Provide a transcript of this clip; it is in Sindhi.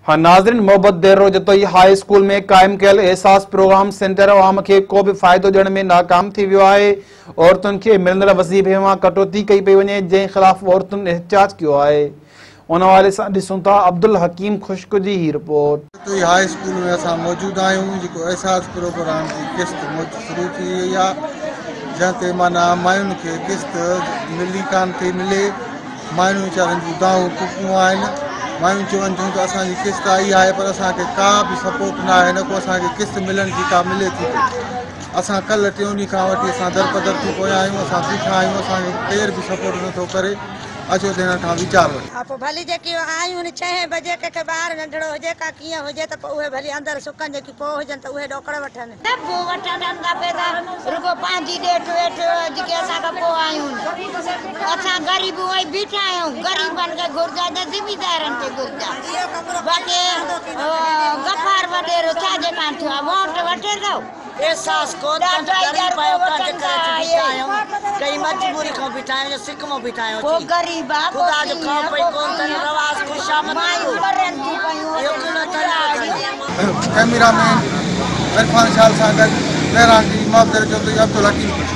ها ناظرين، محبت ديرو جتوئي هاء اسڪول ۾ قائم ڪيل احساس پروگرام سينٽر عوام کي ڪو به فائدو ڏيڻ ۾ ناڪام ٿي ويو آهي. عورتن کي ملندڙ وظيفي مان ڪٽوتي ڪئي پئي وڃي، جنهن خلاف عورتن احتجاج ڪيو آهي. ان حوالي سان ڏسون ٿا عبدالحڪيم خشڪ جي هي رپورٽ. جتوئي هاء اسڪول ۾ اسان موجود آهيون، جيڪو احساس پروگرام جي قسط شروع ٿي وئي آهي، جنهن تي معنيٰ ماين کي قسط ملي ڪانه ٿي ملي. مايون ويچارن جون دانهون ڪوڪون آهن. مايون چون ٿيون ته اسان جي قسط آئي آهي پر اسان کي ڪا به سپورٽ نه آهي، نه ڪو اسان کي قسط ملڻ جي ڪا ملي ٿي پئي. اسان ڪلهه ٽيون ڏينهن کان وٺي اسان درپدر ٿي پيا آهيون، اسان بيٺا آهيون، اسان کي ڪير به سپورٽ نه ٿو ڪري. اچو ته هنن کان ويچار وٺون. ها پوء ڀلي جيڪي آيون هن ڇهين بجي ڪنهن کي ٻار ننڍڙو هجي ڪا ڪيئن هجي ته پوء اهي ڀلي اندر سڪن، جيڪي پوء هجن ته اهي ڏوڪڙ وٺن. سڀ وٺن ٿا پئسا، رڳو پنهنجي ڏيٺ ويٺ جيڪي اسان کان پوء آيون. اسان غريب اونئن ئي بيٺا آهيون. غريبن کي گهرج آهي ته زميندارن کي گهرج آهي. باقي غفار وڏيرو ڇا جي ڪاڻ ٿيو آهي؟ ووٽ وٺي ٿو. احساس ڪو ته غريب آهيون تنهنجي ڪري اچي بيٺا آهيون. ڪئي مجبوري کان بيٺا آهيون يا سڪ مان بيٺا آهيون اچي. خدا جو خوف پئي ڪونه اٿن رواز خوشامد ڪيو. اهو ڪهڙو طريقو اٿن. ڪئميرا مين عرفان شال سان گڏ مهراڻ ٽي وي محبت جوتوئي، عبدالحڪيم.